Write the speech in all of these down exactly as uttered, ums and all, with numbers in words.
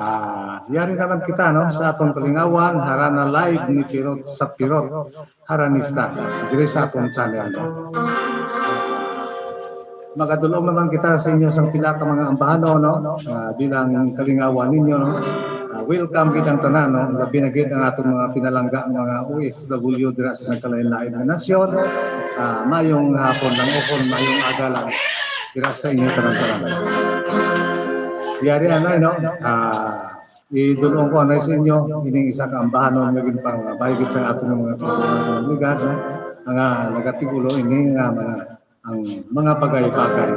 Ah, yari naman kita, no, sa atong kalingawan, harana live ni Pirot sa Pirot, Haranista, diri sa atong channel, no. Magadulong naman kita sa inyo sang pila ka mga ambahanon, no, ah, bilang kalingawan ninyo, no. Ah, welcome gid ang tanan, no, labi na gid ang atong mga pinalangga, ang mga O F W dira sa nagkalain-lain nga nasyon. Ah, mayong hapon lang, ukon mayong aga lang dira sa inyo tanan-tanan. Yari anay, no? Ah, idulong ko anay sa inyo ining isa ka ambahanon nga ginpangabay gid sa aton nga mga pagkakas nga ligad, no? Mga nagatigulo ini nga mga, ang mga bagay-bagay.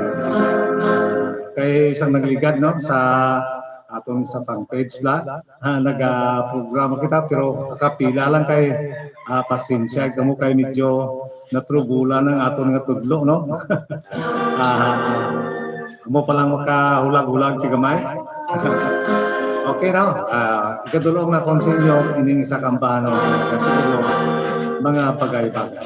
Kay isang nagligad, no, sa aton sa pang page la, ha, nagaprograma kita, pero kapila lang kay, ah, pasensya kamo kay medyo natrubulan ang aton nga tudlo, no? Ah, amo pa lang makahulag-hulag ti gamay. Okay, no? Ah, ikadulong na kung sa inyo, ining isa ka ambahanon, no? Mga bagay-bagay.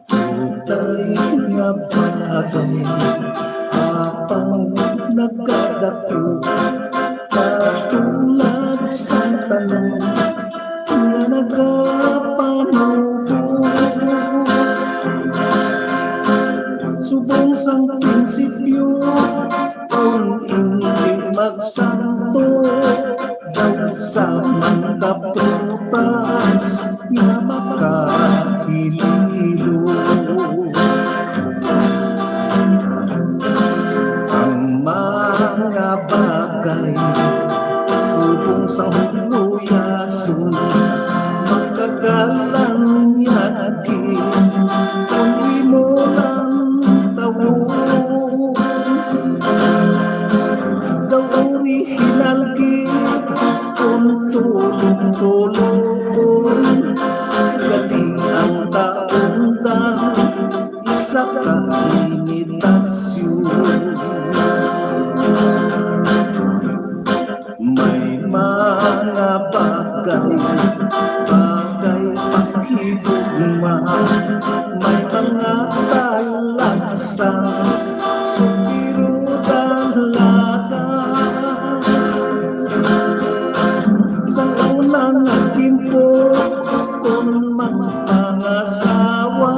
Tutay nga bagay, apang nagkadako, katulad sa tanom nga nagapanubo. Subong sang prinsipyo, kon indi magsanto, daw sa man ka prutas nga makahililo. Ang mga bagay subong sang huluyason, makagalangyat gid kon imo lang tawon. Daw orihinal gid kon tulog-tulogon, gali ang kaundan, isa ka imitasyon. May mga bagay, bagay paghigugma, may mga talagsa, supiro dalaga. Sa una nga timpo, kon magpangasawa,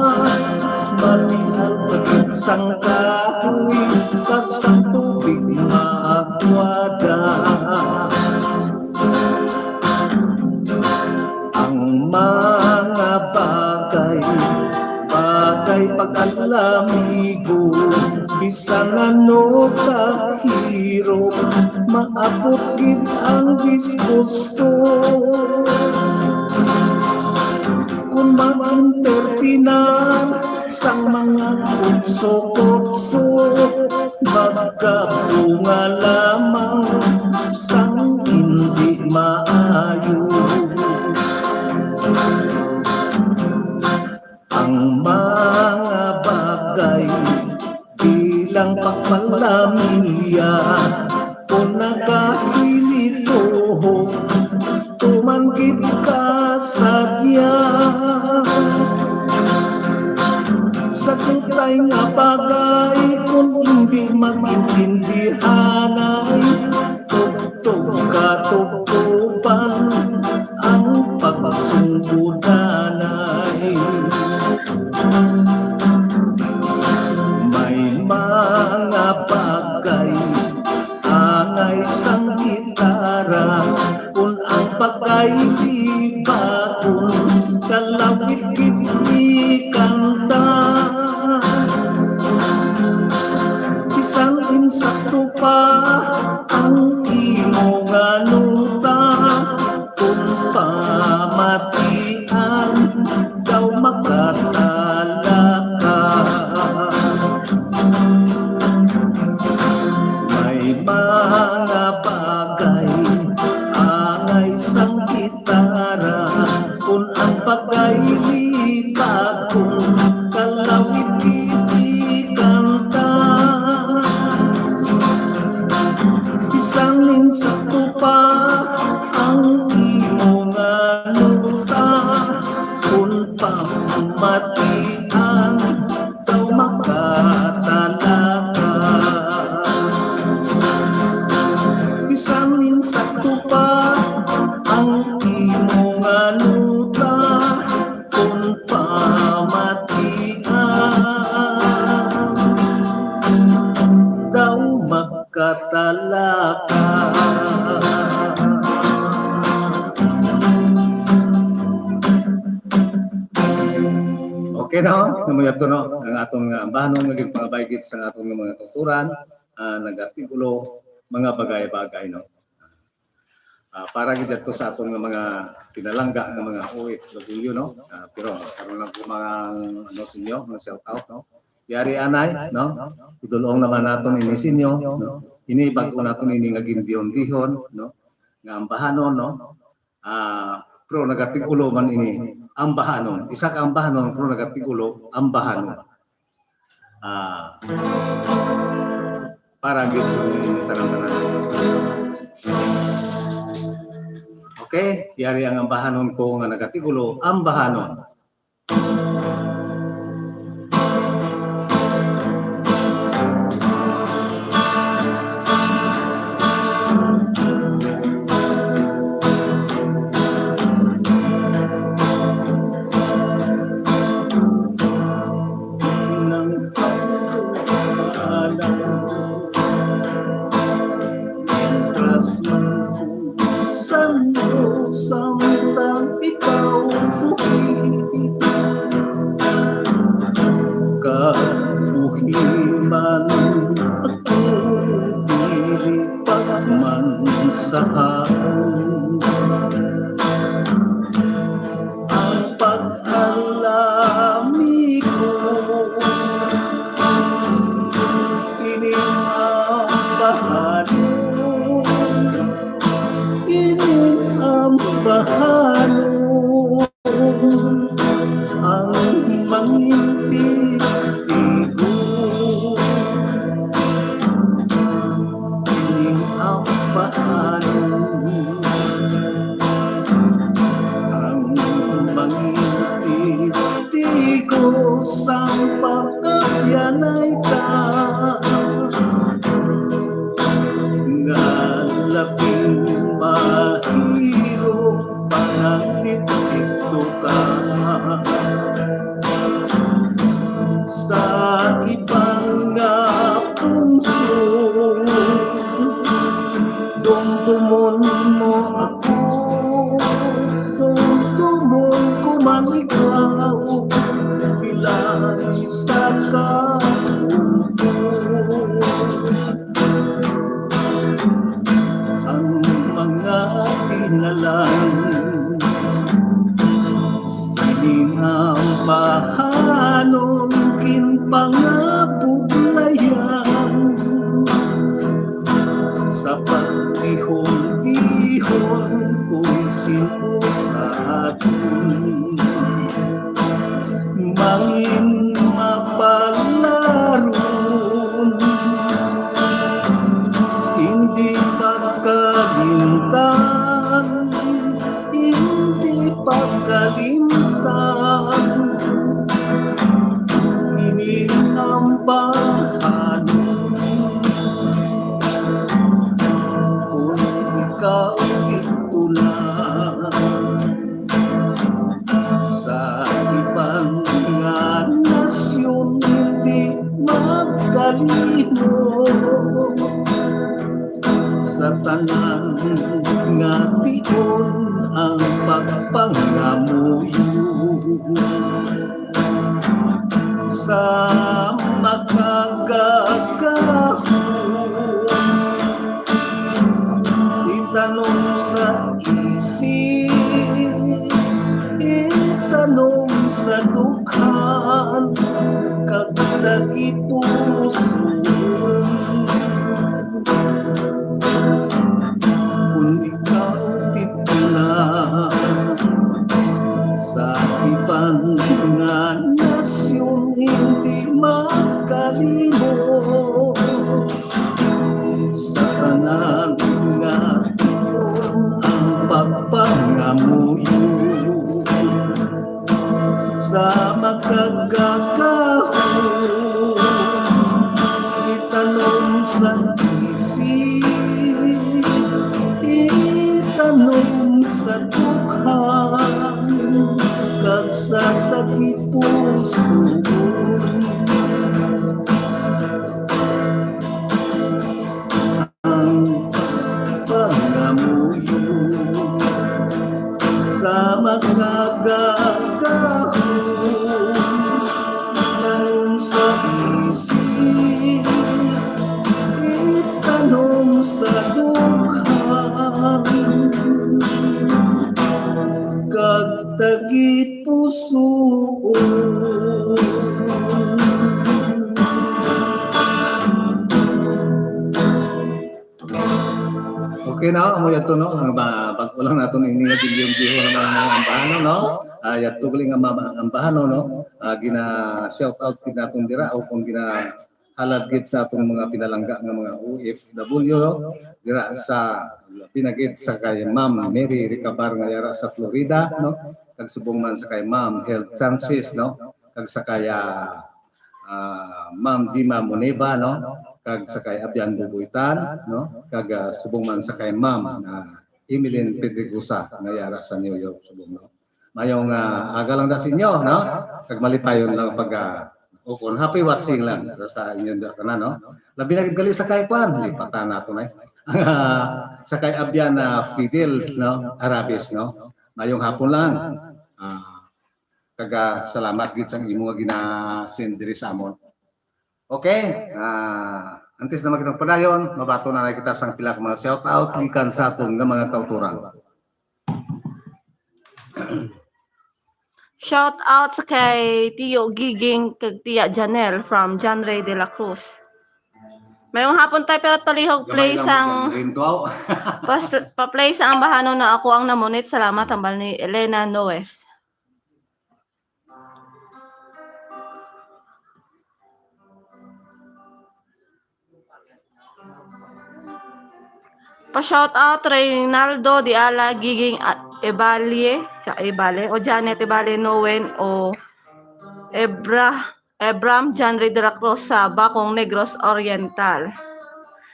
malial pa gid sang kahoy, kag sang tubig maagwada. Ang mga bagay, bagay pag-alamigo, bisan ano kahirop, maabot gid ang disgusto. Kung mag-entertainan sang mga kutso-kutso, magkabunga lamang sang hindi maayo. Ang mga bagay bilang pagpalamya, kung nagahilito, tuman gid ka sadya. Sa tutay nga bagay, kung hindi magintindihanay, tugtog ka tugtuban ang pagsunggudanay. May mga bagay angay sang gitara, kun ang bagay libakon, kalawit gid ikanta. Bisan insakto pa ang imo nga nota, kung pamatian daw makatala ka. May mga bagay angay sang gitara, kun ang bagay libakon, kalawit gid ikanta. Bisan insakto pa ang imo nga nota, kung pamatian daw makatalaka. Bisan insakto pa ang imo nga nota, kung pamatian daw makatalaka. Okay, no? Namuyat to, no? Ang aton nga ambahanon nga ginpangabaygit sa aton nga mga kautoran, ah, nag-artikulo, mga bagay-bagay, no? Ah, para gid ato sa aton nga mga pinalangga nga mga O F W, no? Ah, pero karon lang ko mga, ano, sa inyo, mga shout out, no? Yari anay, no? Idulong naman naton ini sa inyo, no? Ini bag-o naton ini nga gindihon-dihon, no? Nga ambahanon, no? Ah, pero nagatigulo man ini, ambahanon. Isa ka ambahanon, pero nagatigulo, ambahanon. Ah, para gid sa inyo tanan-tanan. Okay, yari ang ambahanon ko nga nagatigulo, ambahanon. Nang pagkuhanan, mientras man kung saan mo samtang ikaw buhi. Kabuhi man ako, dili pa man sa haon. Ang pag-alami ko, ining ambahanon, ining ambahanon, ang mangin testigo. Ining ambahanon, ang mangin testigo sang pag-abyanay ta, nga labing mahirop pananglitan ka. Sa iban nga pungsod, dumdumon mo ako, dumdumon ko man ikaw, bilang isa ka pungsod. Ang mga tinalang sining ambahanon ginpangabudlayan sa pagtihon-tihon kon sin-o sa aton mangin mapalaron. Hindi pagkalimtan, hindi pagkalimtan, ining ambahanon. Kung ikaw dito na, sa iban nga nasyon hindi magkalimot. Sa tanan nga tion ang pagpangamuyo. Sa makagagahom, itanom sa isip, itanom sa dughan, kag tagipuson. Kung ikaw titula sa iban nga nasyon, hindi makalimot. Sa tanan Okay na, amo yadto, no? Ang ba, bag-o lang naton ini nga gilyong-giho naman mga ambahanon, no? Ah, yadto gali nga mga ambahanon, no? Ah, gina-shout out gid naton dira o kung ginahalad gid sa atong mga pinalangga nga mga O F W, no? Dira sa, pinagid sa kay Ma'am Mary Recabar nga yara sa Florida, no? Kag subong man sa kay Ma'am Health Chances, no? Kag sa kay, ah, ah, Ma'am Jima Moneva, no? Kag sa kay Abian Bubuitan, no? Kag, ah, subong man sa kay Ma'am, ah, Emeline Pedregosa nga yara sa New York, subong, no? Mayong, ah, aga lang na sa inyo, no? Kag malipayon lang pag, ah, ukon. Happy watching lang sa inyo tanan, no? Labi na gid gali sa kay kwan, lipatan nato na eh. Sa kay Abian, ah, Fidel, no? Arabes, no? Mayong hapon lang. Ah, kag, ah, salamat gid sang imo nga gina-send diri sa amon. Okay, ah, antes na kita padayon, mabaton na kita sang pila ka mga shout out gikan sa aton nga mga kautoran. Shout out sa kay Tiyo Giging kag Tiya Janelle from John Ray de la Cruz. Mayong hapon tayo, pero palihog play sang pa-play sa ambahanon na ako ang namunit. Salamat, hambal ni Elena Noes. Pa-shout out Reynaldo Diala, Giging, ah, Ebalie, sa Ebale, o Janet Ebale, Noen, o Ebra, Ebram, John Ray de la Cruz sa Bacong, Negros Oriental.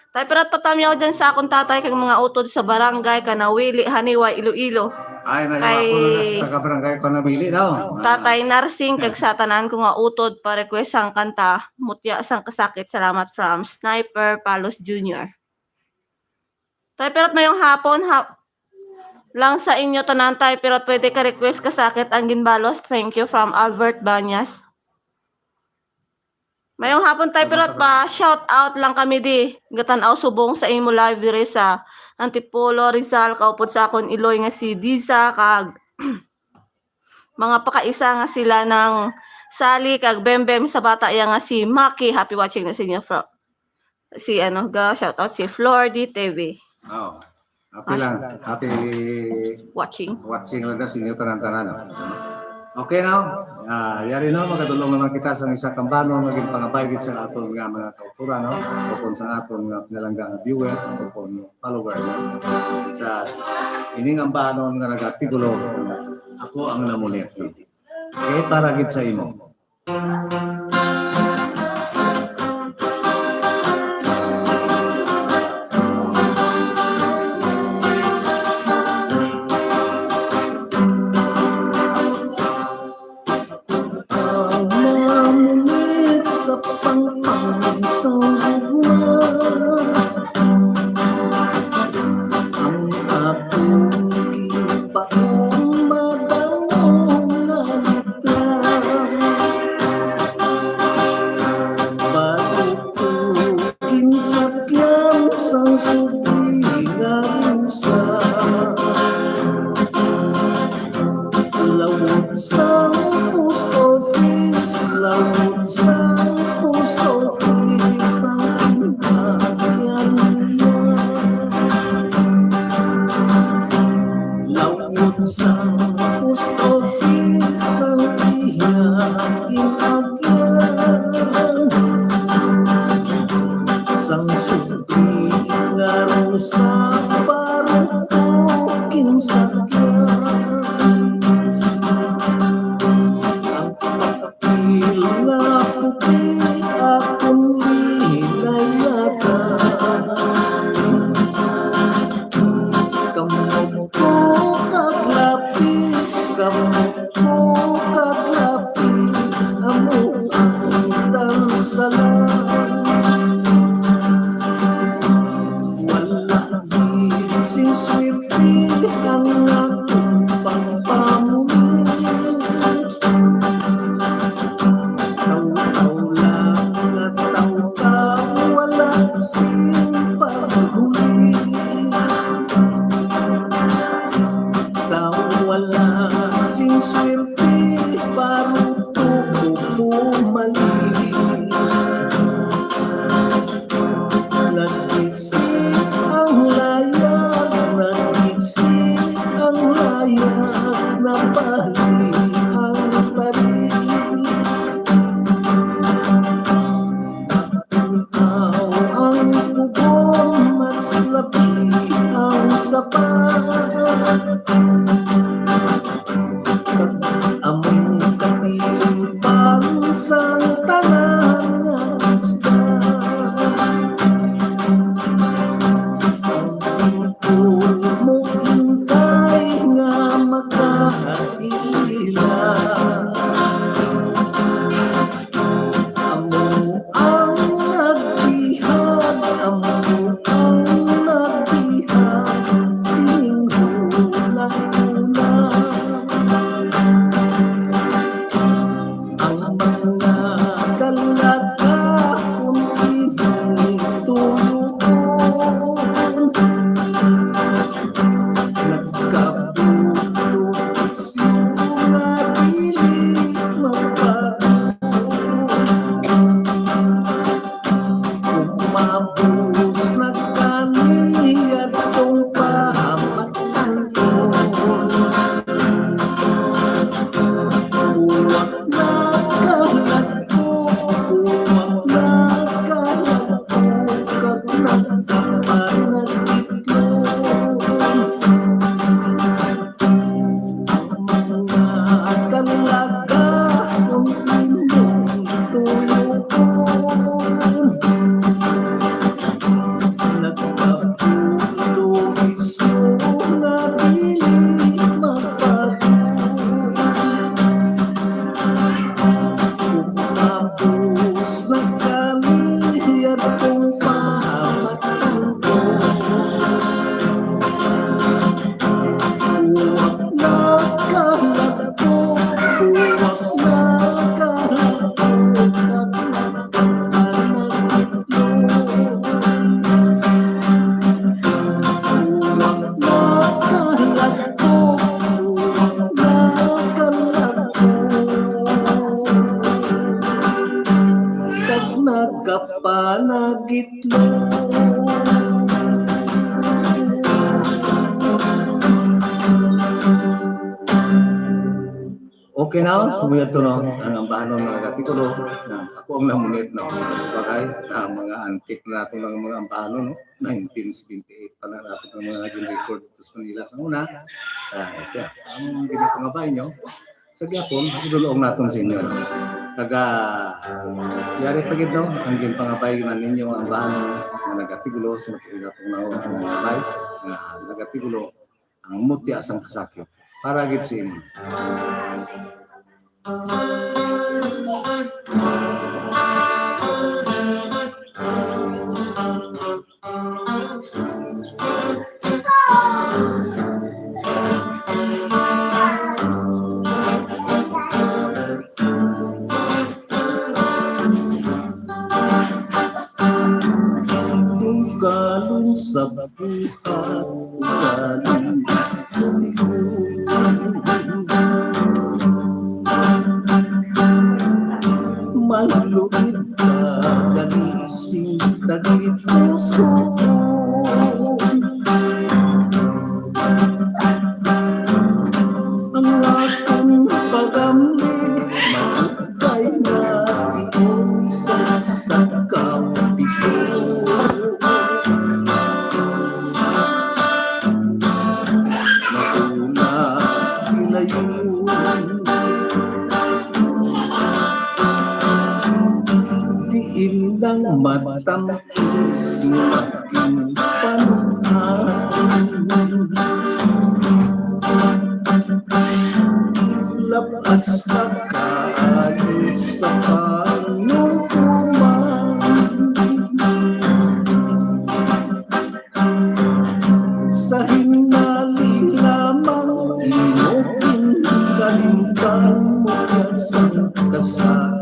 Tay, pero patamyaw dyan sa akong tatay kag mga utod sa barangay Kanawili, Haniway, Iloilo. Ay, may Kay mga puno na sa taga barangay Kanawili daw. Tatay Narsing kag sa tanan ko nga utod pa request sang kanta Mutya sang Kasakit. Salamat from Sniper Palos Junior. Tay, pero mayong hapon ha, lang sa inyo tanan, tay, pero pwede ka request Kasakit ang Ginbalos. Thank you from Albert Banyas. Mayong hapon, tay, pero pa shout out lang kami di. Gatan-aw subong sa imo live diri sa Antipolo, Rizal, kaupod sa akon iloy nga si Diza, kag mga pakaisa nga sila nang Sally kag Bembem sa bata iya nga si Maki. Happy watching na sa inyo, Fro. Si ano, ga shout out si Flor D T V. Oh. Happy lang. Happy watching. Watching lang sa inyo tanan-tanan, no? Okay, no? Ah, yari, no, magadulong naman kita sa isa kambano nga ginpangabay gid sa aton nga mga kauturan, no? O kung sa aton nga pinalangga nga viewer o kung follower, no? Sa ining ambahanon nga nagatigulo, ako ang namunit. Okay, para gid sa imo. Ang mamunit sa pangpang sang gugma, ang akong gipaon madamo nga lutra. Bago ko ginsakyan sang sugi nga rusa. Lawot sang post office, lawot sang post office ang ginagyan niya. Lawot sang post office ang iya ginagyan. Sang sugi nga rusa, baruko ginsakyan. Ang papel nga puti akon linayatan. Kamot ko kag lapis, kamot ko kag lapis, amo ang tansalan. Wala gid sing swerte ang akong Okay, now, kumuya to, no? Ang ambahanon nga nagatikulo, na ako ang namunit, no? Bagay, ah, mga antique na nato ng mga ambahanon, no? Nineteen seventy-eight pa na nato ng mga gin-record dito sa Manila sa una. Ah, okay. Ang ginapangabay nyo, sa gyapon, idulong naton sa inyo. Taga, yari pa gid, no? Ang ginpangabay man ninyo ang ambahanon nga nagatikulo, sa mga natong naon nga nagabay, nga nagatikulo, ang mutya sang kasakit. Para gid sa inyo. Tunggalon sa buhat, ugaling sa likod. Maluloid ka, gali sing tagipusoon. Ang akon pag-amli, kay nationg sa sakaw piso. Mauna ilayon. Diin lang matam-is nga aking panunghan. Lapas ka kaayo sa kanukuman. Sa hinali lamang imo ginkalimtan mo sa kasakit.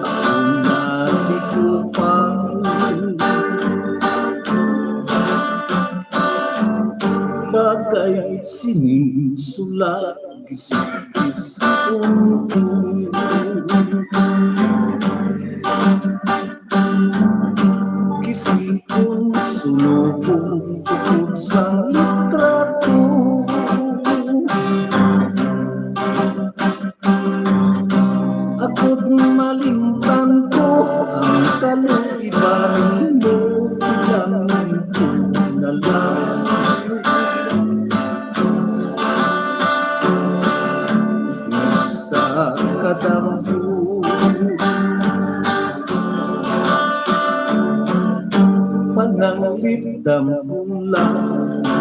Ako na di ko pa bagay sining sulat. Kisikis unto. Kisikon sunukon tukod sang litrato. Agod malimtan ko ang kaluiban mo, bilang ko na lang. Sa kadamgo, pananglit damgo lang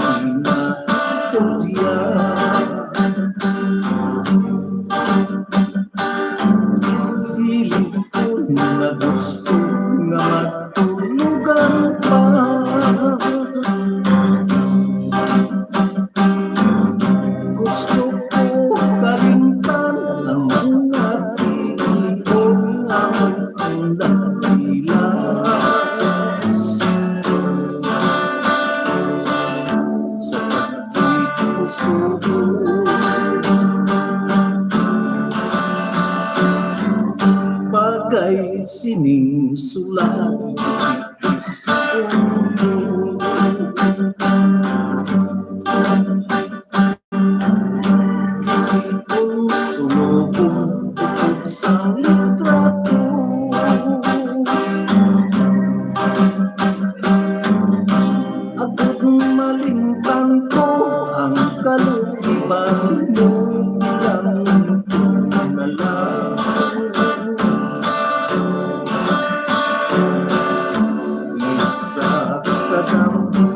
nga istorya. Dili ko na gusto nga matulugan pa. Gusto ko kalimtan ang mga tiil nga akong napilas. Sa pagkikusugo, bagay sining sulat. Kisikon sunukon tukod sang litrato. Agod malimtan ko ang kalugiban mo, bilang ko na lang. Isa ka damgo.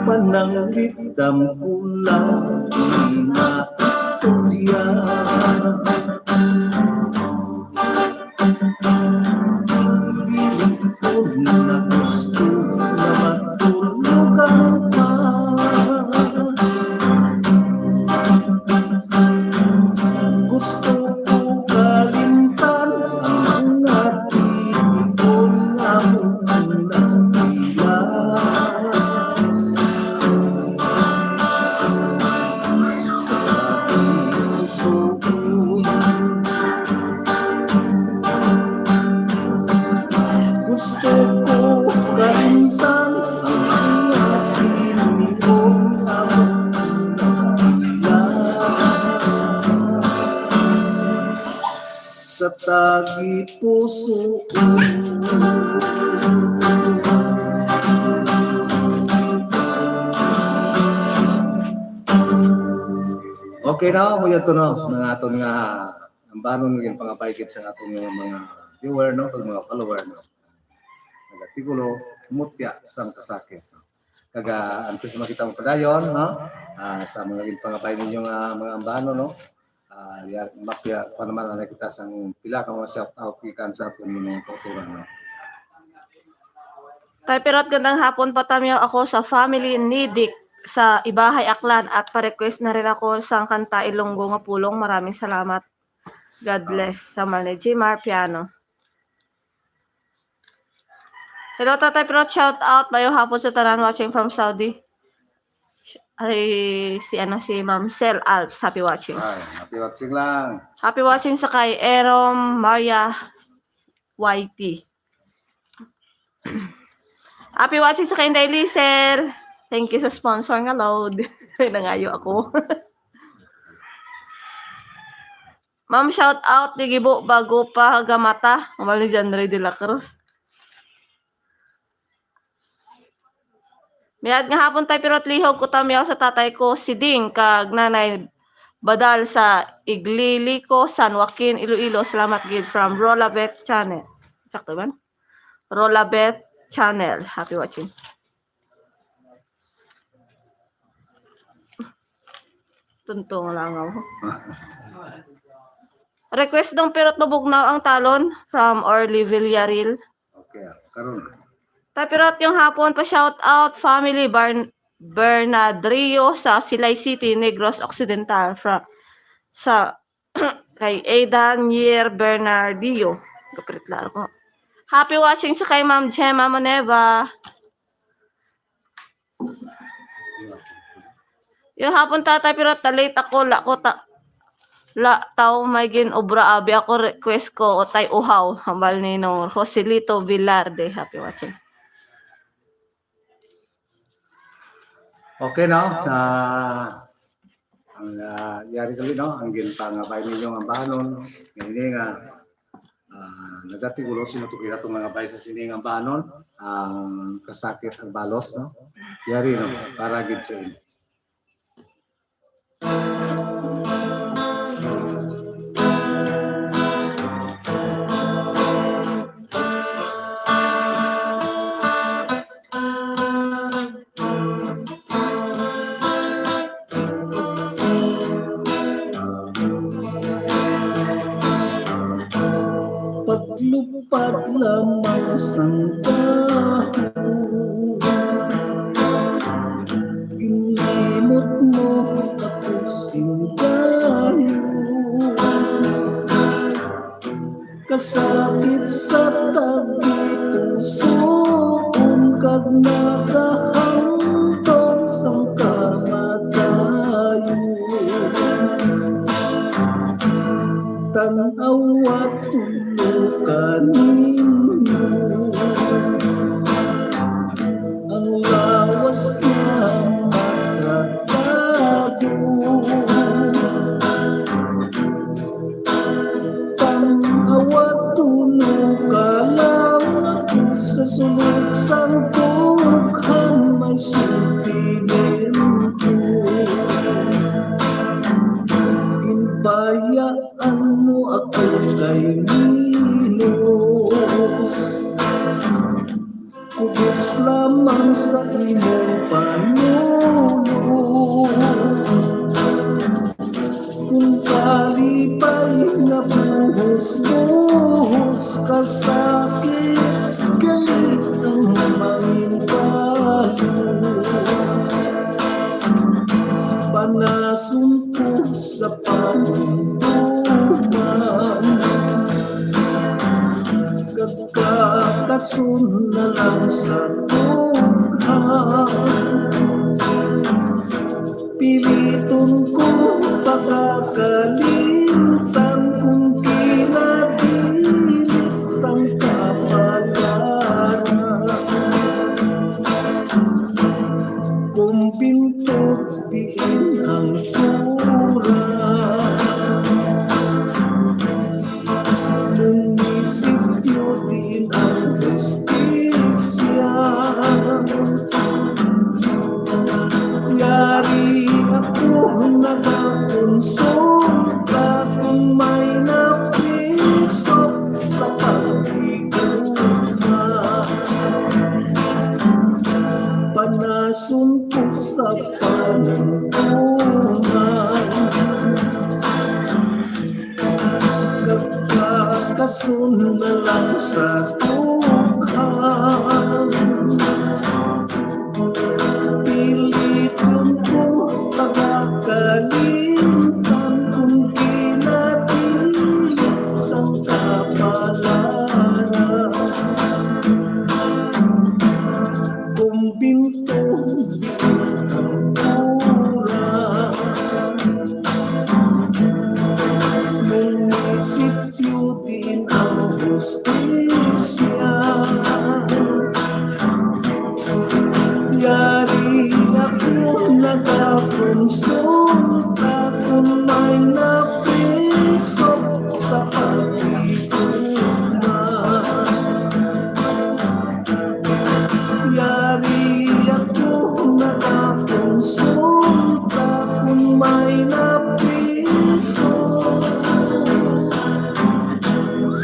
Pananglit damgo lang ina istorya. Dili ko na gusto nga matulugan pa. Gusto ko kalimtan ang mga tiil nga akong napilas. Sa pagkikusugo, gusto ko Tagipusoon. Okay na, mo to, no, mga aton nga ambanon nga ginpangabay gid sa aton nga mga viewer, no, kag mga follower, no. Nagatigulo, mutya sang kasakit, no. Kag, ah, antes makita mo padayon, no, ah, sa mga ginpangabay ninyo nga mga ambanon, no, ah, ya, mapya pa naman ang nakita sang pila ka mga shout out gikan sa aton mga kautoran, no. Tay Pirot, gandang hapon, patamiyaw ako sa family ni Dick sa Ibahay, Aklan, at pa-request na rin ako sang kanta Ilonggo nga Pulong. Maraming salamat. God bless. Sa Mal ni Jimar Piano. Hello, Tatay Pirot. Shout out. Mayo hapon sa tanan watching from Saudi. Ay, si ano, si Ma'am Sel Alps. Happy watching. Ay, happy watching lang. Happy watching sa kay Erom Maria Y T. Happy watching sa kay Inday Lisel. Thank you sa sponsor nga load. Nangayo ako. Ma'am, shout out ni Gibo bago pa gamata. Amal ni John Ray de la Cruz. Mayad nga hapon, Tay Pirot, lihog ko tamiyaw sa tatay ko, si Ding, kag nanay Badal sa Iglilico, San Joaquin, Iloilo. Salamat gid from Rola Beth Channel. Sakto ba? Rola Beth Channel. Happy watching. Tuntong langaw. Request dong Pirot, mabugnaw ang talon from Orly Villaril. Okay, karon. Tay Pirot, yung hapon pa, shout out family Barn Bernadrio sa Silay City, Negros Occidental, from sa kay Aidan Yer Bernardio. Kaprit lang ako. Happy watching sa kay Ma'am Gemma Moneva. Yung hapon, tatay, pero ta-late ako, la ko ta la taw may gin-obra, abi ako, request ko o tay uhaw, hambal ni no Joselito Velarde. Happy watching. Okay, no? Ah, ang, ah, yari kami, no? Ang ginpangabay ninyo nga banon, no? Nga ini nga, ah, nagatigulo sino to kaya itong mga bay sa sining nga banon, ang kasakit, ang balos, no? Yari, no? Para gid sa inyo. Paglupad lamang sang dahon, ginlimot mo ako sing dayon. Kasakit sa tagipusoon kag nakahangtong sang kamatayon. Tan-awa tulo ka ninyo, ang lawas niya makatago. Tan-awa, tulo ka lang ako sa sulod sang dughan, may sentimento. Ginbayaan mo ako kay menos. Kubos lamang sa imong panulo. Kung kalipay nga buhos-buhos, kasakit gali ang mangin balos. Panason ko sa panumduman, kag kakason na lang sa dughan. Piliton ko pakakalimtan kung kinadili sang kapalaran. Kumbinto diin ang tura. Sun na lang sa tukang. Piliton ko pagkakalimtan kung kinatili sang kapalaran. Kumbinto, kampuran. Munisipyo din ang hustisya. Yari ako nagakonsulta kung may napiso sa pagtiguman. Yari ako nagakonsulta kung may napiso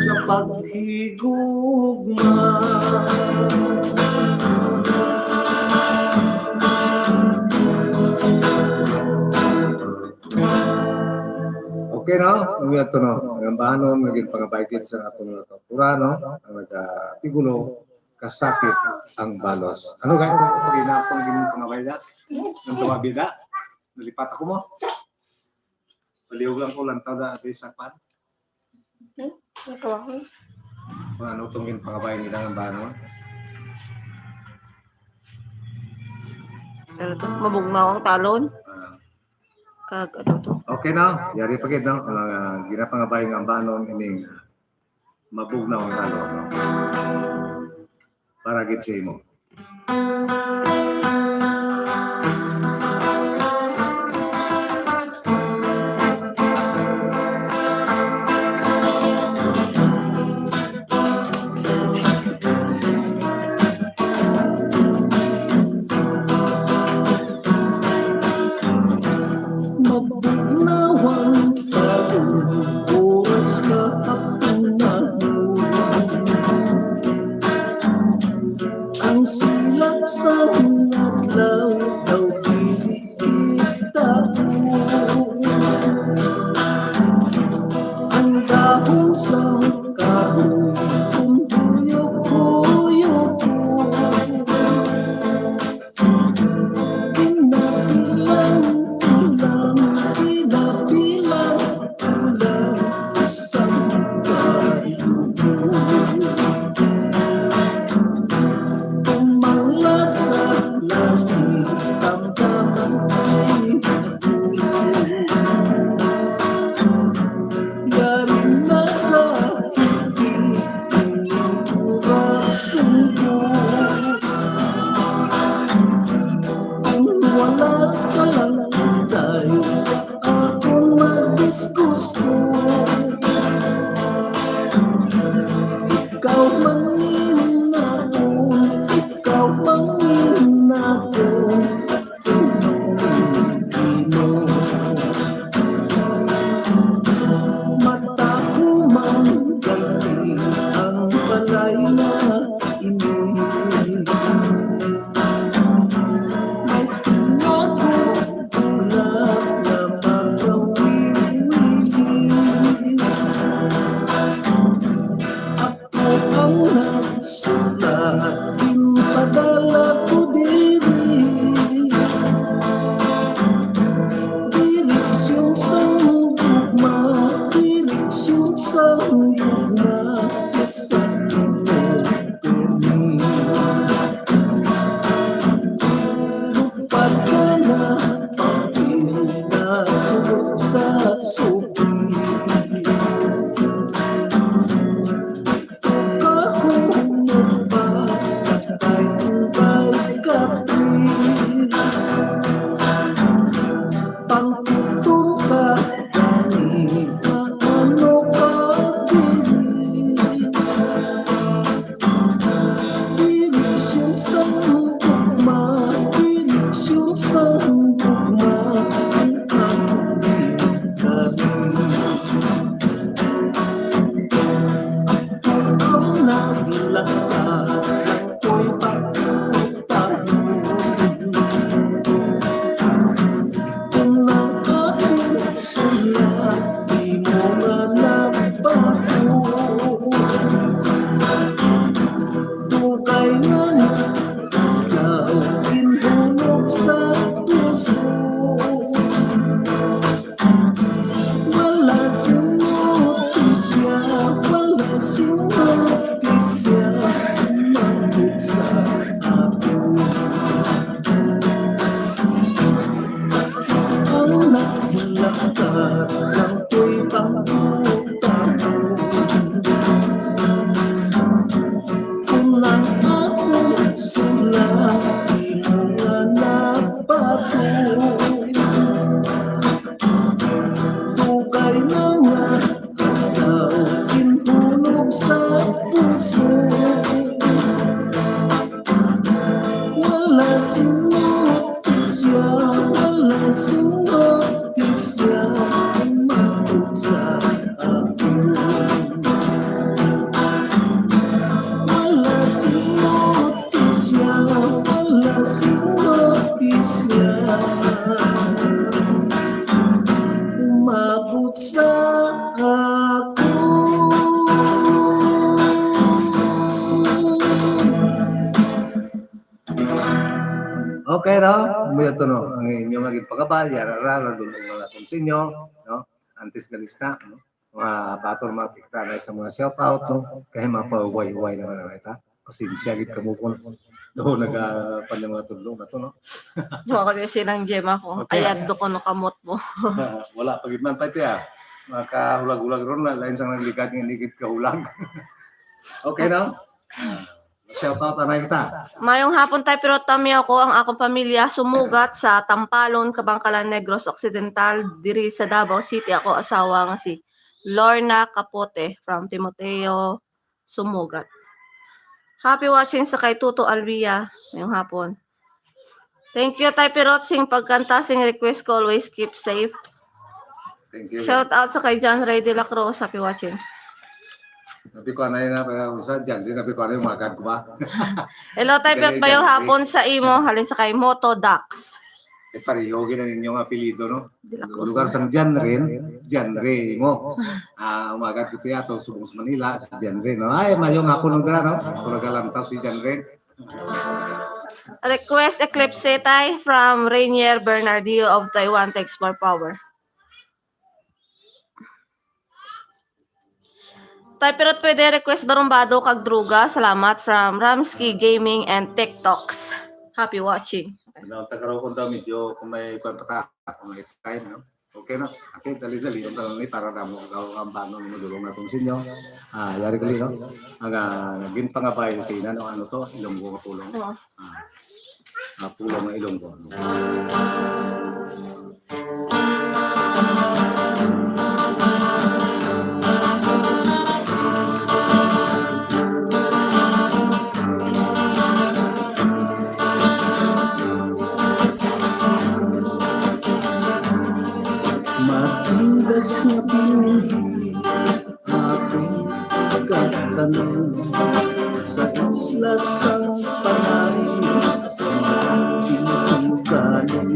sa paghigugma. Okay, no? Ang ato, no? Ang ambanon nga ginpangabay gid sa aton mga kautoran, no? Ang nagtigulo, kasakit ang balos. Ano gani ito? Pag inapang ginpangabay na? Ang tumabida? Nalipat ako mo? Palihog lang ko lang tawda, ate, sa pan. Hmm? Nakawa ko. Kung ano itong ginpangabay nila ng banon? Ano to? Mabugnaw ang talon? Ah. Kag ano to? Okay na. Yari pa gid, no? Ang, ah, ginapangabay nga banon ining, ah, mabugnaw ang talon, no? Para gid sa imo. Mabugnawan taon, oras kahapon na. Ang silak sa adlaw daw dili kita. Ang dahon sa kahoy kung huyok-huyok. Pinabilang ko lang, pinabilang ko lang. Okay, no? Mao to, no? Ang inyo nga ginpangabal, yara ra, ra, dulong na natin sa inyo, no? Antes nga lista, no? Mga baton, mga kita na sa mga shout out, no? Kay mapahuway-huway naman na ita. Pasensya gid kamo kung do naga pan yung mga tudlong na to, no? Wa ko din silang gem ako. Okay. Ayad do ko no kamot mo. Wala pa gid man pa ito, ah. Makahulag-hulag ron na, lain sang nagligad nga nigid kahulag. Okay, no? Ah, shout out na kita. Mayong hapon, Tay Pirot, kami ako, ang akong pamilya, Sumugat sa Tampalon, Kabangkalan, Negros Occidental, diri sa Davao City. Ako, asawa nga si Lorna Capote from Timoteo, Sumugat. Happy watching sa kay Tuto Alvia. Mayong hapon. Thank you, Tay Pirot, sing pagkanta, sing request ko, always keep safe. Thank you. Shout out sa kay John Ray de la Cruz. Happy watching. Nabi ko anay na, pero sa John, di nabi ko anay, umagad ko ba? Hello, Tay Pirot, mayong hapon sa imo. Halin sa kay Moto Dax. Eh, pareho gid ang inyong apelyido, no? De la Cruz. Lugar sang John Rin, John Ray mo. Ah, umagad ko tiya to subong sa Manila, sa John Ray, no? Ay, mayong hapon, no, dira, no? Ako nagalantaw si John Ray. Request Eclipse, Tay, from Rainier Bernardillo of Taiwan. Thanks for power. Tay Pirot, pwede request Barumbado kag Druga. Salamat from Ramsky Gaming and TikToks. Happy watching. Ano, taga raw kung daw medyo kung may kwan pa ta, kung may time, no? Okay na. Okay, dali-dali. Ang tanong ni para na mo, ikaw ang bano mo dulong natin sa inyo. Ah, yari kali, no? Ang, ah, naging pangabay sa ina, no? Ano to? Ilonggo nga pulong. Oo. Ah, ah, pulong nga Ilonggo. Matindas nga binhi akong katanom sa isla sang Panay. Ang gintugalan,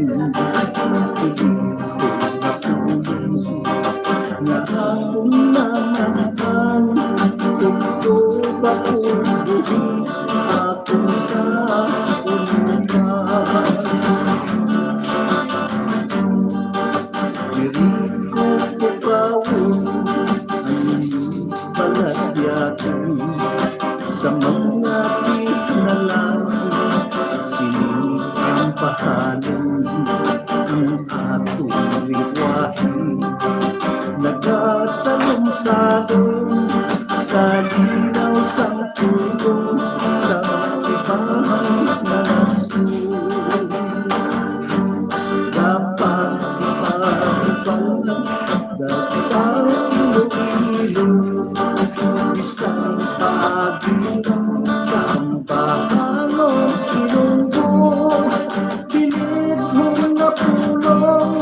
ilikod nga pulong nga akong naman-an, tutob akong buhi, akong kauluhan. Diri ko pukawon ang balatyagon sa mga tinalang. Sini ang bahalon ang atong liwahi. Nagasalom-salom sa linaw sang tulo sa ibahan nga nasyon. Dapat ipagpalagdag sa Iloilo, bisan paagi sa ambahanon Ilonggo. Bilidhon nga pulong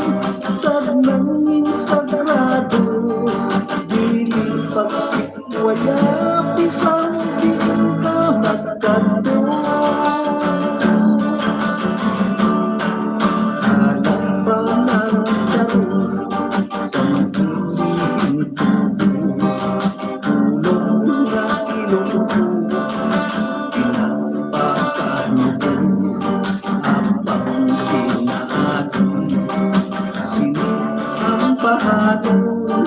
kag nangin sagrado, dili pagsikwaya bisan diin ka magkadto. Alang panagkaron sa mabuling tubo, pulong nga Ilonggo, pinapakanubo, apang pinaagi. Sini ang pahadlong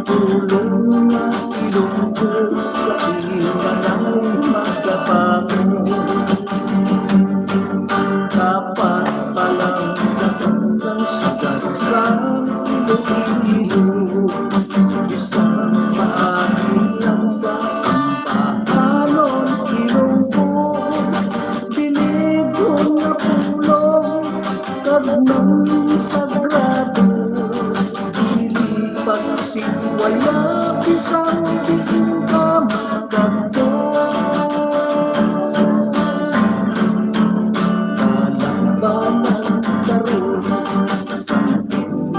pulong nga Ilonggo sa imanay magkapangon. Dapat palang katandang sugat sa Iloilo, bisan paagi lang sa ambahanon Ilonggo. Bilidhon nga pulong kag nangin sagrado, dili pagsikwaya bisan diin ka magkadto. Balang-balang karon sa pulong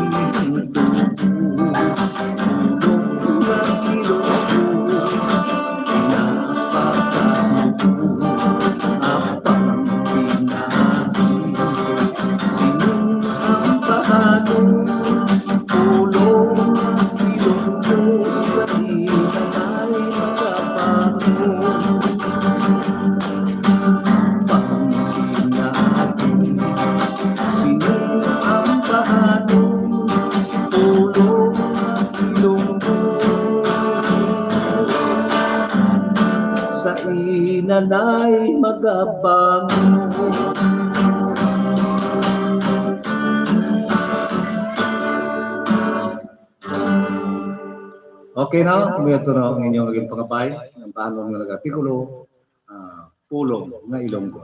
nga Ilonggo, pinapakamubo, apang pinaagi. Sini ang pahadlong pulong nga Ilonggo sa imanay magkapangon. Ang pinaagi, Nanay magabangon. Okay na, kumuya to na ang inyong naging pangabay, ang paano nga nag-artikulo, ah, pulong nga Ilonggo.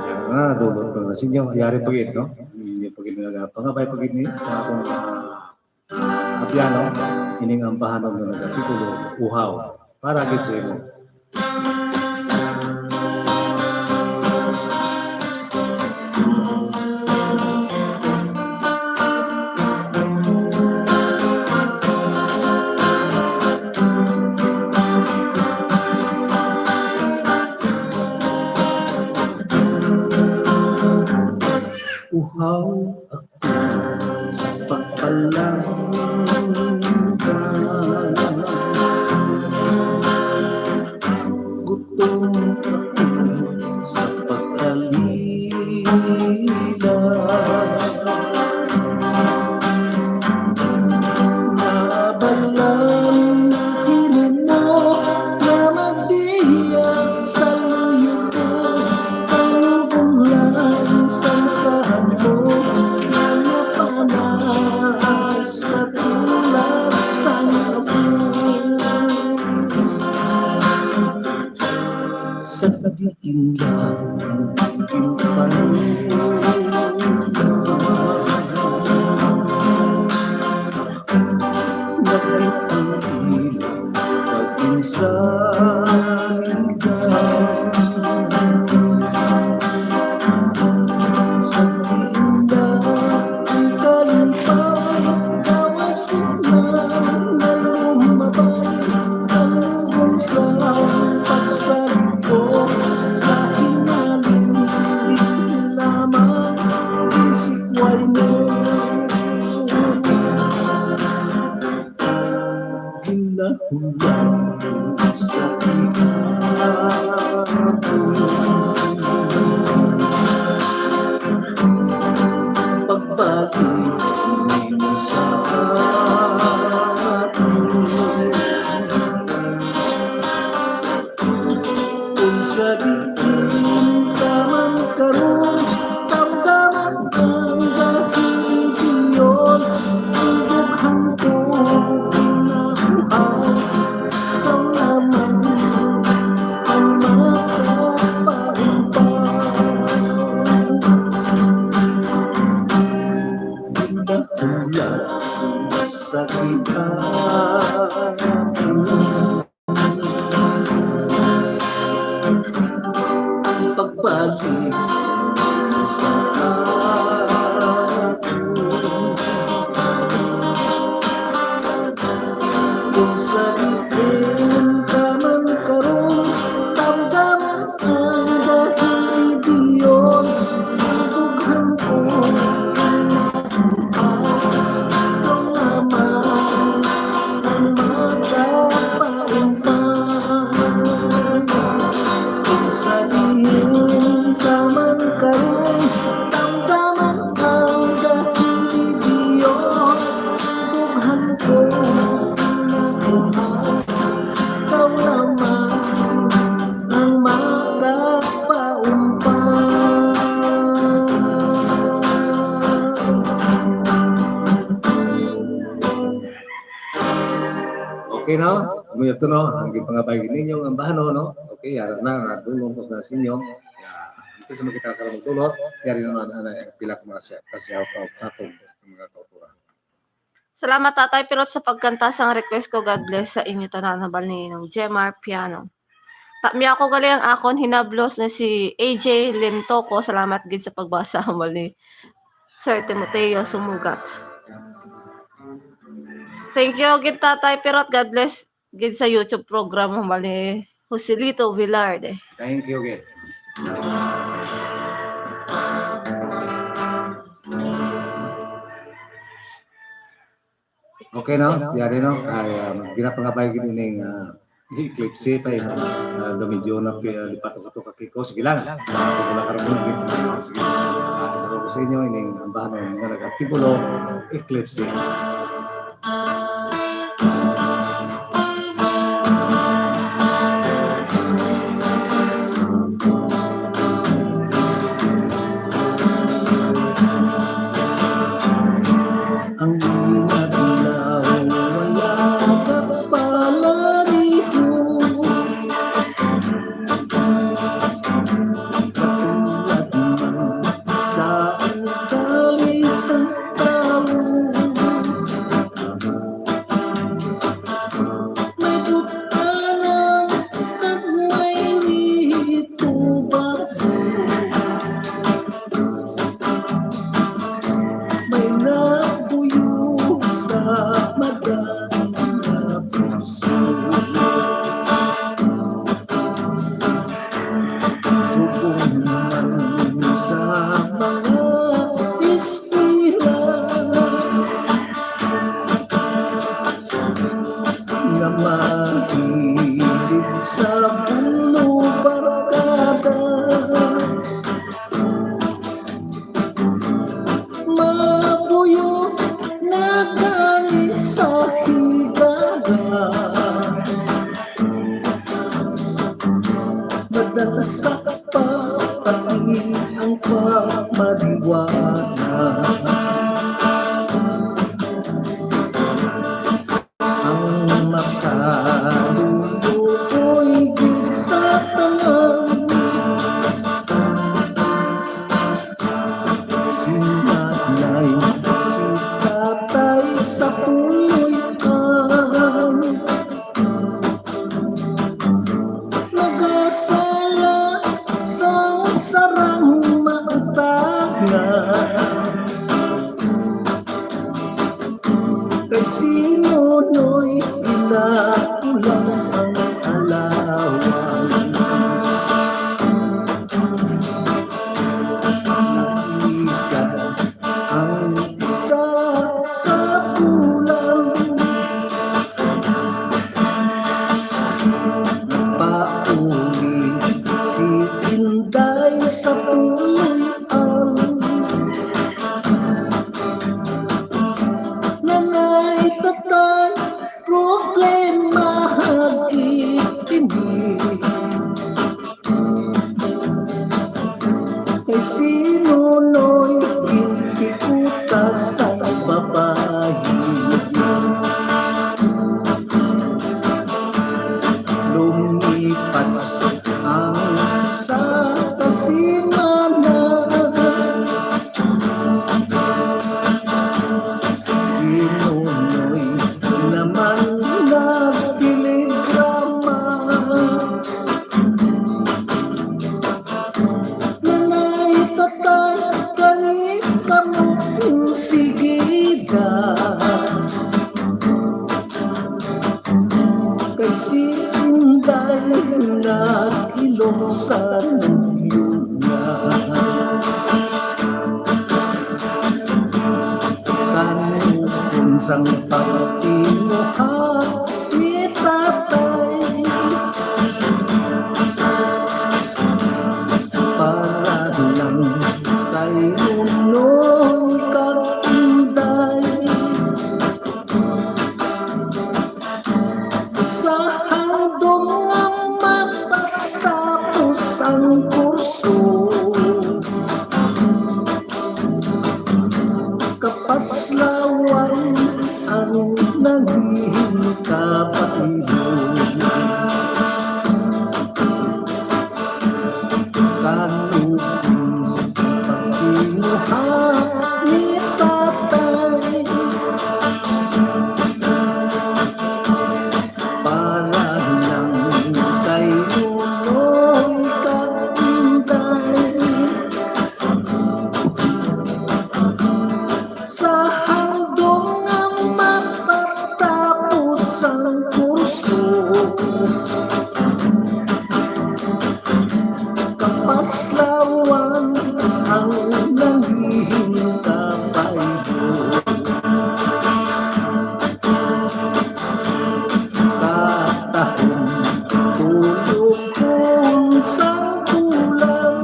Yan na, dulot ko na sa inyo. Yari pa gid, no? Inyo pa gid nga pangabay pa gid ni sa akong, ah, Apiano, ining ang bahanon nga nag-artikulo, uhaw, para gid sa imo. Uhaw ako sa pagpalangga. Gutom ako sa pag-alila. Nabalan ang hinimo nga magbiya sa luyo ko. Ang ubong lang sang sahan mo nga napanas katulad sang asin. Sa diin lang ang ginpanuga. Nakit ang ilang pag-insayga. Sa tinda ang kalipay, gawas ko na nga lumabay. Ang ugong sa pagsalig ko sa inalim, di lamang isikway mo. Ginahulat sa ikapon. Pagbalik nimo sa akon. Kung sa diin ka man karon, damdaman ang kahibiyon, ang dughan ko ginahuhaw, ikaw lamang ang makapaumpaw. Ginahulat sa ikapon. Pagbalik sa akon. Kung sa diin ka man karon, damdaman ang kahibiyon, ang dughan ko. Ikaw lamang ang makapaumpaw. Kung sa diin ka man karon, damdaman ang kahibiyon, dughan ko na umaw. Ikaw lamang ang makapaumpaw. Okay, no? Kumuya to, no? Ang gipangabay ninyo nga bahano, no? Okay, ara na, nadulong ko sa inyo. Ya, ito sa makita karon magdulot, yari naman ang pila ka mga siya, ka shout out sa aton mga kauturan. Salamat, Tatay Pirot, sa pagkanta sang request ko. God bless sa inyo tanan, hambal ni Ninong Jemar Piano. Tamya ko gali ang akon hinablos na si A J Lintoco. Salamat gid sa pagbasa, hambal ni Sir Timoteo Sumugat. Thank you gid, Tatay Pirot. God bless gid sa YouTube program, hambal ni Joselito Velarde. Thank you gid. Okay, no? Yari, no? Ay, um, ginapangabay gid ining, ah, eclipse pa, eh. Ah, do medyo na pi-, ah, lipat ako to kakiko. Sige lang. Ako na karon mo, sige. Ah, sige. Ah, ano ko sa inyo, ining ang bahano nga nag-artikulo, eclipse. nga mahilig sa bulo barkada. Mabuyo na gani sa higala. Madalas sa pati ang pamaliwanag. Ang makaluluoy gid sa tanan. Si nanay, si tatay sa puloy-an. Nagasala sang sarang mautana. Kay si Nonoy ginakulang ang allowance. Naikat ang isa ka bulan. Nagpauli si Inday sa puloy-an. Nanay, tatay, problema gid ini. Kay si Nonoy gintikota sang babayi. Lumipas ang isa ka simana. Si Nonoy naman nagtelegrama. Nanay, tatay, kari kamo insigida. Kay si Inday nag-ilong sa lugyo na. Kanugon sang pagtinguha ni tatay, para lang kay Nonoy kag Inday. Sa handom nga mapatapos ang kurso, kapaslawan ang nangin kabaylo. Kanugon sa pagtinguha ni tatay, para lang kay Nonoy kag Inday. Sa handom nga mapatapos ang kurso, kapaslawan ang nangin kabaylo. Katahom tulokon sang bulan,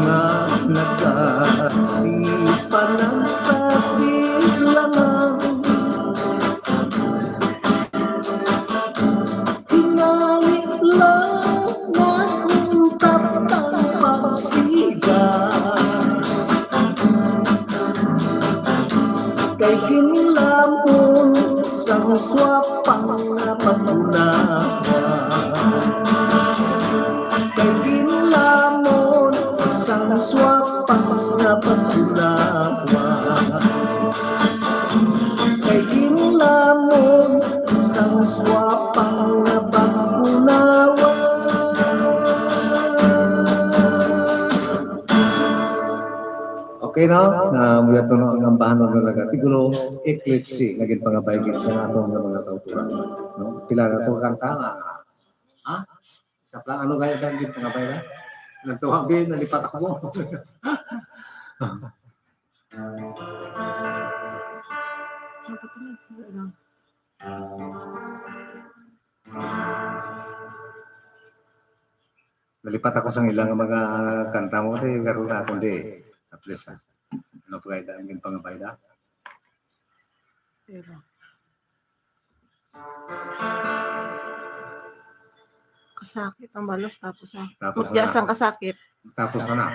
nga nagasipanan sa sidlanan. Tingali lang naguntat ang pagsiga, kay ginlamon sang swapang nga pagkunawa. Kay ginlamon sang swapang nga pagkunawa. Kay ginlamon sang swapang nga pagkunawa. Okay, no? Na mula to, no, ang ambahanon nga nagatigulo, Eclipse, nga ginpangabay gid sa aton nga mga kauturan. No? Pila na to kanta nga? Ha? Sa pla-, ano gaya ka ginpangabay na? Nagtuwa, bin, nalipat ako mo. Lipat ako sa ilang mga kanta mo, kay karon na akong di. At least, ah, ano pa kayo daan yung pangabayda? Pero, kasakit ang balos, tapos, ah, Tapos tapos na. Ang kasakit. Tapos na na.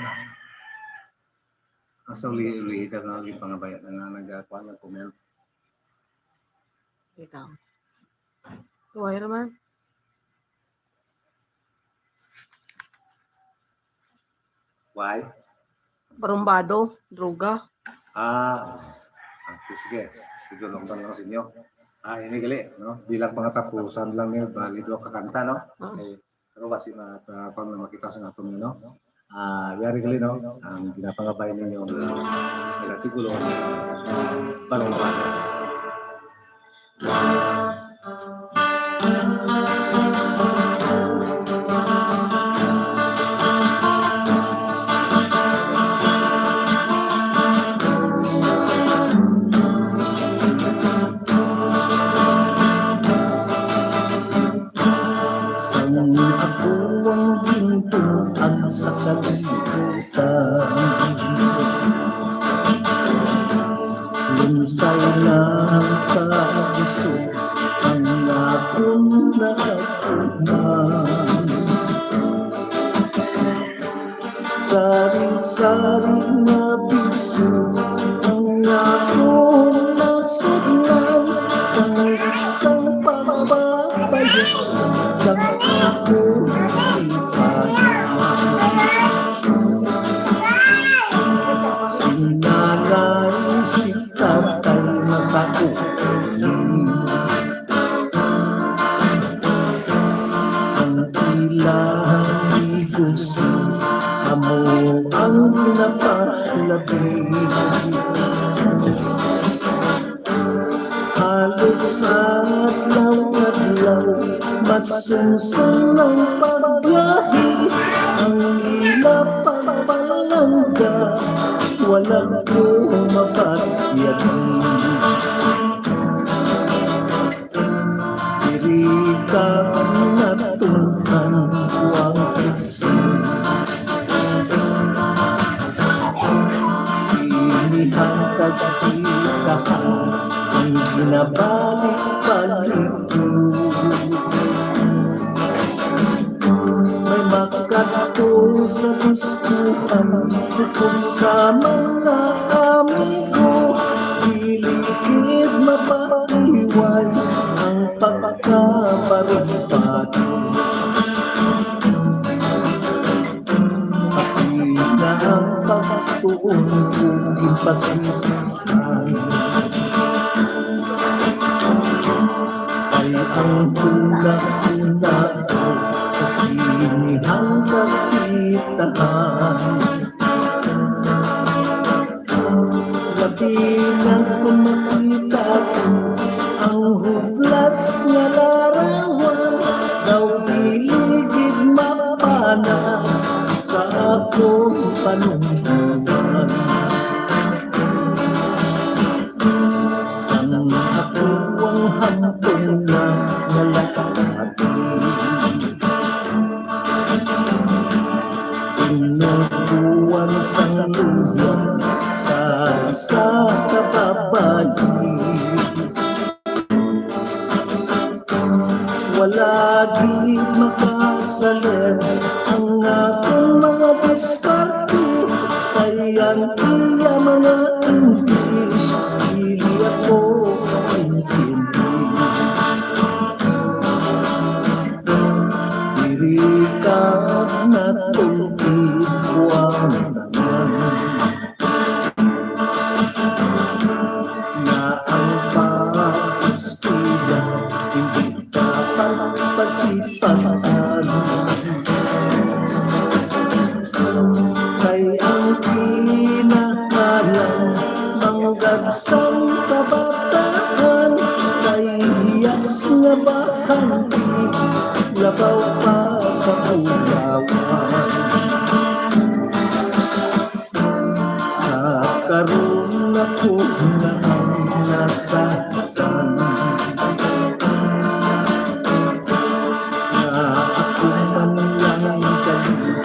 Asa uli-uli ita nga gipangabay na nga nagkuha nga comment? Ikaw. Tuway raman. Why? Barumbado, droga. Ah, ah, sige. Sige, tulong lang sa inyo. Ah, ini gali, no? Bilang pangatapusan lang ni, bali, duha ka kanta, no? Ah. Okay. Pero basi na, ah, pang makita sa atong, no? Ah, yari gali, no? Ang ginapangabay ninyo, ah, nagtigulo, balong ba? Sang ako ang gintuan sa kalibutan, lunsay na ang kaisog ang akon naatuman. Sari-sari nga bisyo ang akong nasudlan, sang, sang pagbabayo, sang akong ipanan. Si nanay, si tatay, masakit. Ang ilang negosyo amo ang pinapalabi. Halos adlaw-adlaw masungsong ang pagbiyahe. Ang ila pagpalangga, wala ko mapatyagi. Diri ka natunghan ko ang isip. Sinihan kag ikahan ang ginabalik-balik ko. May makadto sa diskuhan, bukod sa mga amigo, dili gid mapaiway ang pagkabarupado. Pati na ang pagtuon ko ginpasitan. Ay ang tula-tula ko sa sinihang kapitahan. Labi na kung makita ko ang hublas nga larawan, daw dili gid mapanas sa akong panungguan. Sang ako ang hantong na nalakati, tinutuan sang luya sa isa ka babayi. Wala gid makasalin ang akong mga diskarte, kay ang iya mga English dili ako kaintindi. Diri ka natungkid ko ang tanan. Nga ang pag-eskwela hindi dapat pasipagan. Kay ang kinahanglan manggad sang kabataan, kay hiyas nga bahandi labaw pa sa bulawan. Sa karon ako na ang nasaktan, nga ako man lang kalimot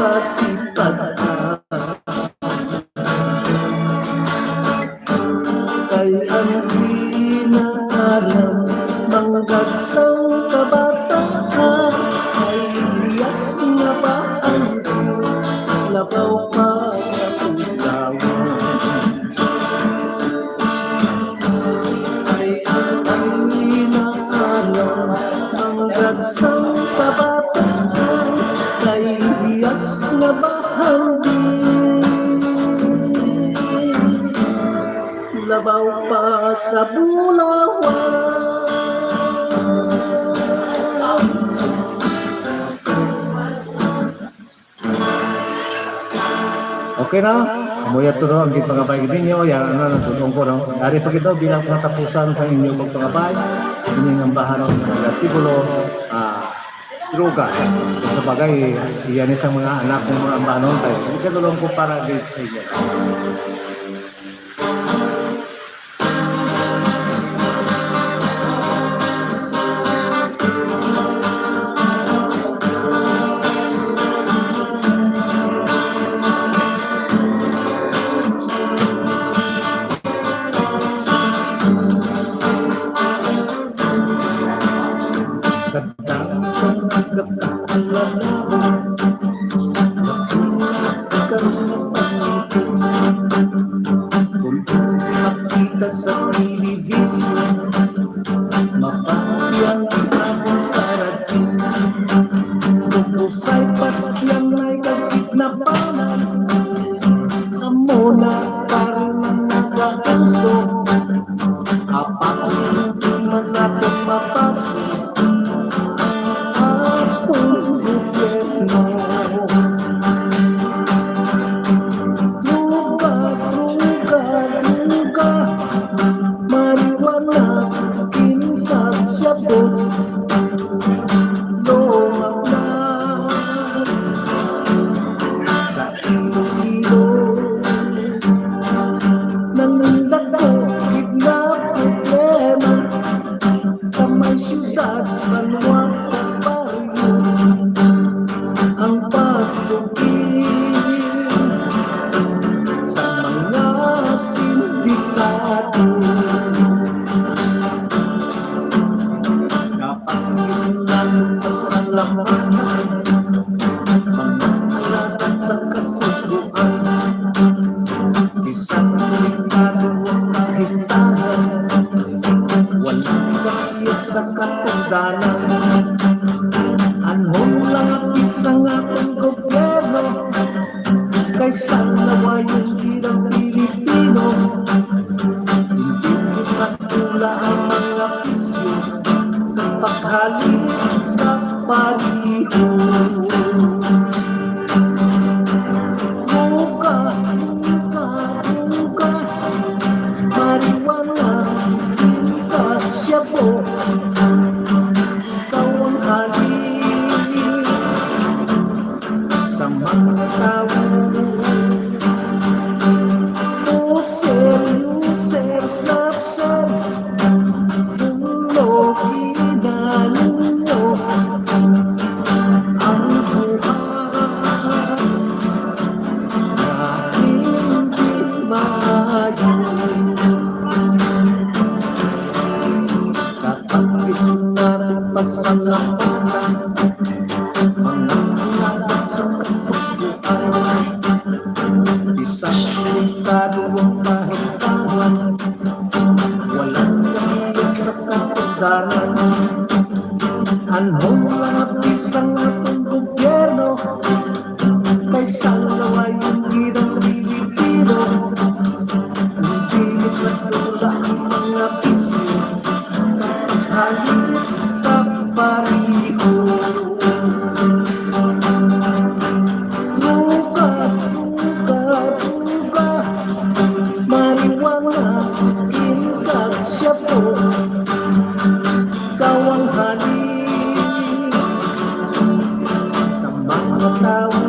kasipatan. Kay ang pinaalam manggad sang kabataan, kay hiyas nga baang labaw pa sa tugawan. Kay ang pinaalam manggad sang kabataan, kay hiyas nga bahandi labaw pa sa bulawan. Okay na? Amo ya to, no? Ang gid pangabay gid ninyo, yan, ano, natudong ko, no? Dari pa gid to bilang katapusan sa inyo pagpangabay. Ining ambahan ng mga artikulo, ah, droga. Kung sa bagay, iyan isang mga anak ng mga ambanon, tayo. Ikatulong ko para gid sa inyo. Kadaghan nagkakaalala, nakuha ka ng pangiti. Kung makita sa telebisyon, mabati ang ihapon sa radyo. Kung usay pa siyang may kagitnapanan, amo na karon ang nagauso. Apan hindi man naton mapasok ang atong gobyerno. Droga, droga, droga, marijuana, kintab, shabu, lungag na sa Iloilo. Nangindako gid nga problema sa may siyudad, banwa, kag baryo. Ang pagtuki sa mga sindikato. Dapat gid naton pasalamatan ang mga alagad sa Kasugoan. Bisan delikado ang kahimtangan, walang kahiyag sa katungdanan. Anhon lang ang bisa nga ang gobyerno, kay sa lawayon gid ang Pilipino. Hindi makatula ang mga bisyo, paghalin sa pareho. Droga, droga, droga, marijuana, droga, shabu, ikaw ang halin sa mga tawo. User, user, snatcher, dulo, ginanunyo ang buhay nga hindi maayo. Dapat gid naton pasalamatan ang mga alagad sa Kasugoan. Bisan delikado ang kahimtangan, walang kahiyag sa katungdanan. Anhon lang ang bisa nga atong gobyerno, kay sa lawayon gid ang Pilipino. Hindi makatula ang mga bisyo, halin sa pareho. Droga, droga, droga, marijuana, kintab, shabu, ikaw ang halin sa mga tawo.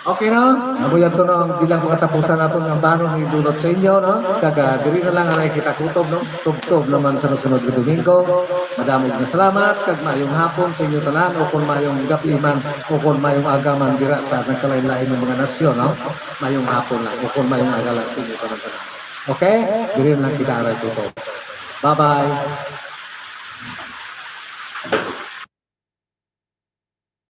Okay, no? Amo yan to, no? Ang bilang mga tapusan nato nga ambanon nga idulot sa inyo, no? Kag, ah, diri na lang aray kita kutob, no? Tubtob naman sa nasunod nga Domingo. Madamo nga salamat, kag maayong hapon sa inyo tanan, o kung maayong gabi man, o kung maayong aga man dira sa nagkalain-lain nga mga nasyon, no? Maayong hapon lang, o kung maayong aga lang sa inyo tanan. Okay? Diri na lang kita aray kutob. Bye-bye.